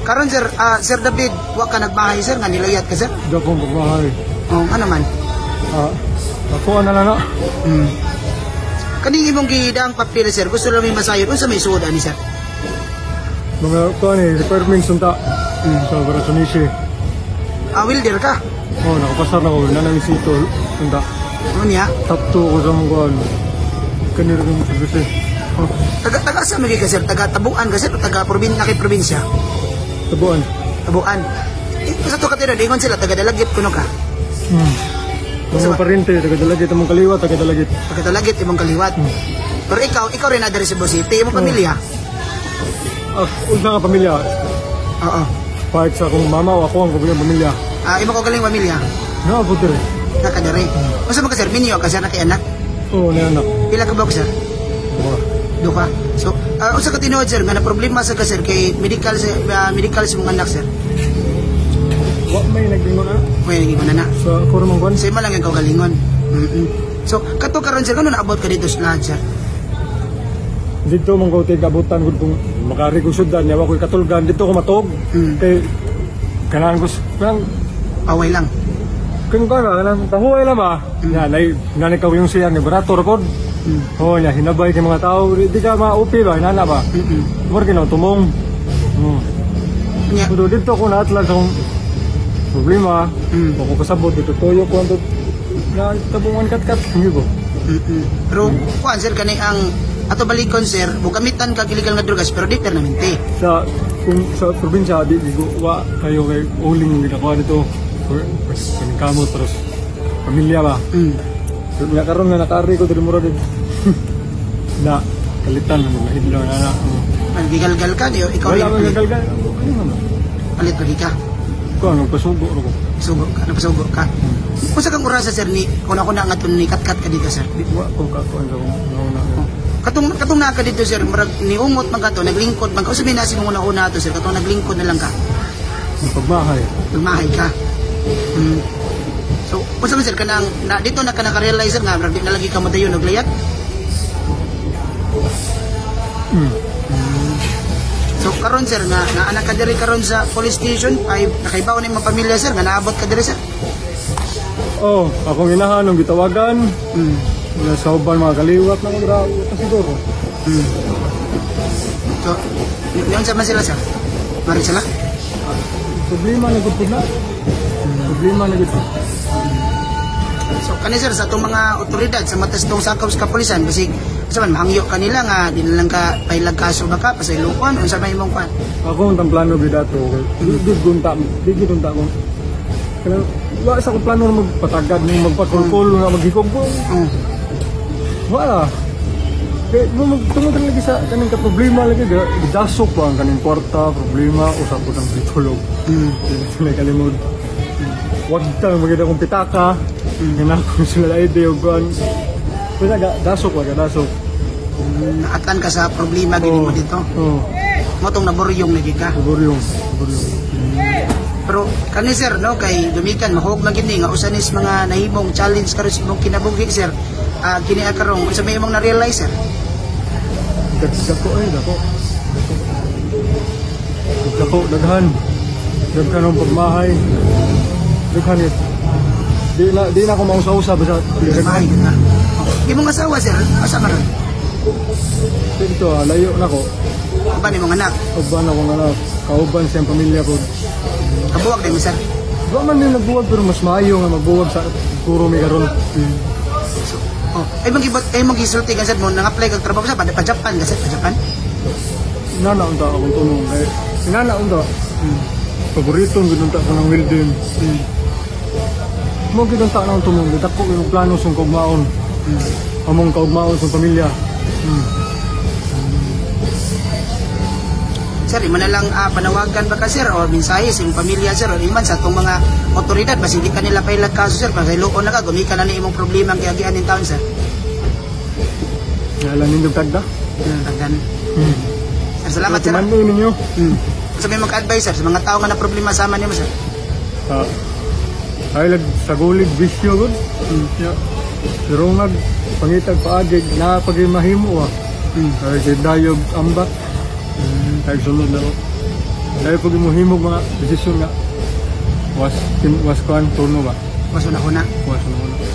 Karon sir, Sir David, wa ka nagbahay, sir, nga nilayat ka, sir? Di akong pagmahay. Oh, ano man? Ah, ako na lang na. Kaning imong gidaang papel, sir, gusto lang may masayon unsa may suod ani, sir? Mga kuan eh, requirements unta. Sa para sa Nishi. Ah, welder ka. Oh, nakapasar na ko. Nanang isito. Unta. Ano niya? Top 2 ko sa mga kuan. Kanira ko sa bisi. Oh, Taga taga sa ka, sir? Taga Tabuan ka, sir, o taga probinsya kay probinsya? Tabuan. Tabuan. Eh, sa to ka tira, ingon sila taga Dalagit kuno ka. Mga parente, taga-dalagit, among kaliwa, taga-dalagit. Taga Dalagit imong kaliwat. Pero ikaw rin na diri sa Cebu City, imong pamilya. Ah, unsa nga pamilya? Oo. Part sa akong mama o ako ang kabilang pamilya. Ah, imo ko galing pamilya. Na, po dire. Naka diri. Unsa man ka, sir? Minyo ka, sir, na kay anak? Oo, na anak. Pila ka ba, sir? Diba? Duha. So, unsa ka tinuod, sir, nga na problema sa ka, sir, kay medical sa medical sa mong anak, sir? Wa may naglingon na. May naging na na. Sa ako ramang kuan. Sa imo lang yung kaugalingon. So, kato karon, sir, kano naabot ka dito sa lahat, sir? Dito mong ko abutan gud kung makari ko syudad niya wa ko'y katulgan dito ko matog. Kay kanang ko kanang Away lang. Kung ka na, kanang tahuay lang ba? Ya, nay nanay ka yung siya ni barato ra pod. Oh, nya hinabay kay mga tao, di ka maupi ba, inana ba? Mura kinaw tumong. Nya. Pero dito ko naatlag sa akong problema. Ako kasabot dito toyo ko anto na tabungan kat-kat hindi ko. Pero kuan, sir, kani ang ato balikon, sir, bukamitan ka illegal nga drugas pero di permanente. Sa kung sa probinsya di di ko wa kayo kay uling ginakuha nito. Kaning kamot pero pamilya ba. So, nga karon nga nakari ko diri mura din. Na kalitan mo na hidlaw na na. Gigalgal ka di ikaw Wala rin man gagalgal. Ano man? Palit lagi ka. Ko ang pasugo ro ko. Sugo ka, napasugo ka. Unsa kang orasa, sir, ni kung ako na nga ni kat-kat ka dito, sir? Wa ko ka ko ang na. Katong katong naa ka dito, sir, murag niungot man ka to, naglingkod man ka. Unsa may nasi mong una-una ato, sir, katong naglingkod na lang ka? Pagmahay. Nagmahay ka. So, unsa man, sir, kanang na, dito na ka naka-realize, sir, nga murag di na lagi ka mo dayon og layat? So karon, sir, nga nga anak ka diri karon sa police station ay nakaibaw na imong pamilya, sir, nga naabot ka diri, sir? Oh, akong inahan ang gitawagan. Na sa uban mga kaliwat na mga pa siguro. So, niunsa man sila, sir? Mari sila? Problema na gud pud na. Problema na gud. So kani, sir, sa atong mga otoridad sa matas tong sakop sa kapulisan, basig unsa man mahangyo kanila nga di na lang ka pailag kaso ba ka pasayloon, unsa may imong kwan? Ako ang plano gid ato kay di gud gunta, di gud unta ko. Kanang wa sa akong plano na magpatagad ni magpakulkul nga maghikog ko. Wala. Kay mo magtungod rin lagi sa kaning ka problema lagi gidasok pa ang kaning kwarta problema usab pud ang bitulog. Di na sila kalimod. Wag ta magida akong pitaka. Nga ko sila ID og kuan. Basta ga dasok wa ga dasok. Naatan ka sa problema gini mo dito. Oo. Mo tong naburyong lagi ka. Buryong, buryong. Pero kani, sir, no, kay dumikan mahog man gini nga usa nis mga nahimong challenge karon sa imong kinabuhi, sir. Ah, kini karong unsa may imong na-realize, sir? Dako eh, dako. Dako. Dako, daghan. Daghan ang pagmahay. Daghan eh. Di na ako mausa-usa basta daghan. Mahay ka. Oh. Imong asawa, sir, asa karon? Dito ah, layo na ko. Uban imong anak. Uban akong anak. Kauban siyang pamilya ko. Kabuwag din mo, sir. Wa man din nagbuwag pero mas maayo nga magbuwag sa puro mi karon. So, oh, ay magibot ay magisulti ka, sir, mo nang-apply kag trabaho sa pa pa Japan ka, sir, pa Japan. Inana unta akong tunong. Eh, inana unta. Paborito gud unta ko ng welding. Mo gid unta nang tumong dako yung plano sa kaugmaon. Among kaugmaon sa pamilya. Sir, imo na lang panawagan ba ka, sir, or mensahe sa imong pamilya, sir, or iman sa atong mga otoridad basi di kanila pailag kaso, sir, pasayloon na ka gumikan na ni imong problema ang giagian ning taon, sir. Yalan nindog tagda. Tagdan. Sir, salamat, sir. Timan ninyo. Sa may mag-advise, sir, sa mga tao nga na problema sama nimo, sir. Ah. Ay lag sagulig bisyo gud. Ya. Pero nga pangitag paagig na pag mahimo ah. Ay si dayog ambak. Ay sunod na ko. Dahil pag imuhimog mga desisyon nga was was kuan turno ba? Was una una. Was una una.